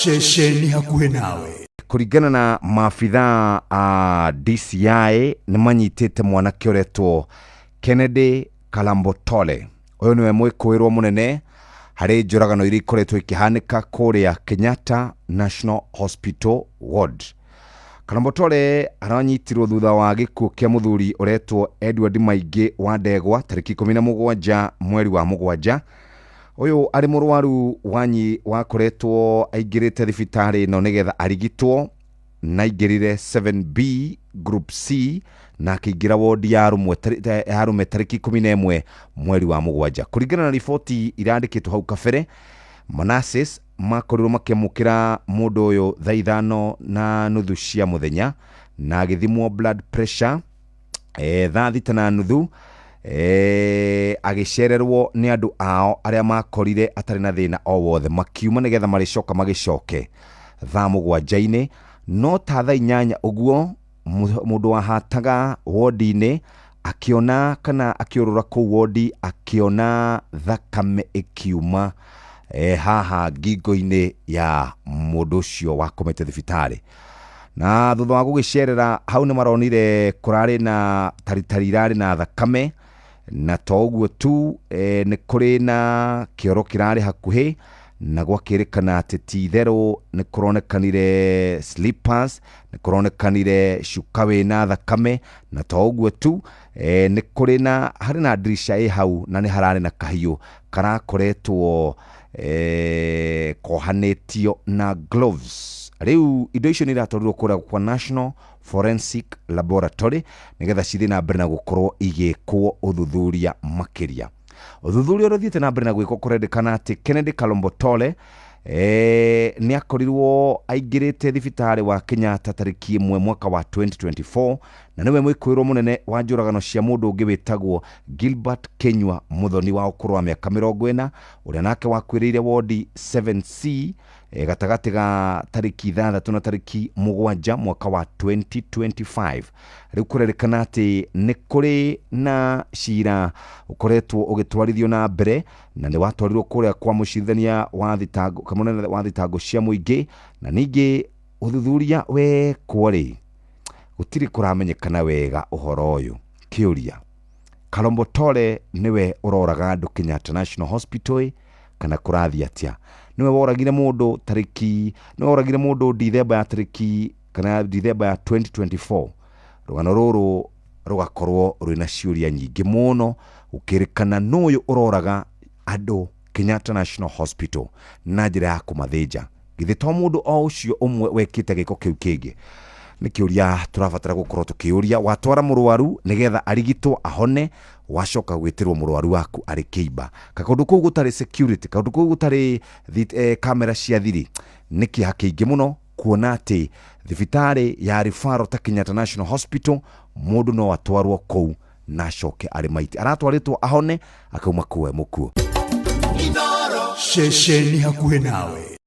Ceceni hakuhĩ nawe. Kũringana na maabithaa a DCI nĩ manyitĩte mwanake ũretwo Kennedy Kalambotole. Ũyũ nĩwe mwĩkũĩrwo mũnene harĩ njũragano iria ikoretwo ikĩhanĩka kũrĩa Kenyatta National Hospital Ward. Kalambotole aranyitirwo thutha wa gĩkuũ kĩa mũthuri ũretwo Edward Maingĩ wa Ndegwa tarĩki 17 mweri wa 7. Ũyũ arĩ mũrwaru wanyi wakoretwo aingĩrĩte thibitarĩ ĩno nĩgetha arigitwo na aingĩrire 7B Group C na akĩingĩra wondi ya arũmwe ya arũme tarĩki 11 mweri wa 7. Kũringana na riboti irandĩkĩtwo hau kabere, Manasseh makorirwo makĩamũkĩra mũndũ ũyũ thaa 5:30 cia mũthenya na agĩthimwo blood pressure thaa 6:30, agĩcererwo nĩ andũ ao arĩa makorire atarĩ na thĩna o wothe, makiuma nĩgetha marĩcoka magĩcoke thaa 7-inĩ. No ta thaa 8 ũguo, mũndũ wahataga wondi-inĩ akĩona kana akĩũrũra kũu wondi akĩona thakame ĩkiuma haha ngingo-inĩ ya mũndũ ũcio wakomete thibitarĩ. Na thutha wa gũgĩcerera hau nĩ maronire kũrarĩ na taritari irarĩ na thakame, na to ũguo tu, nĩ kũrĩ na kĩoro kĩrarĩ hakuhĩ, na gwakĩrĩkana atĩ ti itherũ nĩ kũronekanire slippers, nĩ kũronekanire cuka wĩna thakame, na to ũguo tu, nĩ kũrĩ na harĩ na ndirisha ĩ hau na nĩ hararĩ na kahiũ karakoretwo kohanĩtio na gloves. Rĩu indo icio nĩ iratwarirwo kũrĩa kwa National Forensic Laboratory nĩgetha cithiĩ na mbere na gũkorwo igĩkwo ũthuthuria makĩria. Ũthuthuria ũrĩa ũthiĩte na mbere na gwĩkwo, kũrendekana atĩ Kennedy Kalombotole nĩ akorirwo aingĩrĩte thibitarĩ wa Kenyatta tarĩki 1 mwaka wa 2024, na nĩwe mwĩkũĩrwo mũnene wa njũragano cia mũndũ ũngĩ wĩtagwo Gilbert Kenywa Muthoni wa ũkũrũ wa mĩaka 40, ũrĩa nake wakuĩrĩire wondi 7C gatagatĩ ga tarĩki 6 na tarĩki 7 mwaka wa 2025. Rĩu kũrerĩkana atĩ nĩ kũrĩ na cira ũkoretwo ũgĩtwarithio na mbere, na nĩ watwarirwo kũrĩa kwa mũcirithania wa thitango kamũnene wa thitango cia mũingĩ, na ningĩ ũthuthuria wekwo rĩ, gũtirĩ kũramenyekana wega ũhoro ũyũ. Kĩũria, Kalombotole nĩwe ũroraga andũ Kenyatta National Hospital ĩ, kana kũrathiĩ atĩa? Nĩwe woragire mũndũ tarĩki, nĩwe woragire mũndũ Dithemba ya tarĩki kana Dithemba ya 2024. Rũgano rũrũ rũgakorwo rwĩna ciũria nyingĩ mũno, gũkĩrĩkana nũyũ ũroraga andũ Kenyatta National Hospital na njĩra ya kũmathĩnja. Githĩ to mũndũ o ũcio ũmwe wekĩte gĩko kĩu kĩngĩ? Nĩ kĩũria tũrabatara gũkorwo tũkĩũria. Watwara mũrwaru nĩgetha arigitwo ahone, wacoka gwĩtĩrwo mũrwaru waku arĩ kĩimba. Kaũndũ kũu gũtarĩ security, kaũndũ kũu gũtarĩ kamera cia thiri, nĩ kĩeha kĩingĩ mũno kuona atĩ thibitarĩ ya referral ta Kenyatta National Hospital mũndũ no atwarwo kũu na acoke arĩ maiti. Aratwarĩtwo ahone, akauma kũu e mũkuũ. Ceceni hakuhĩ nawe.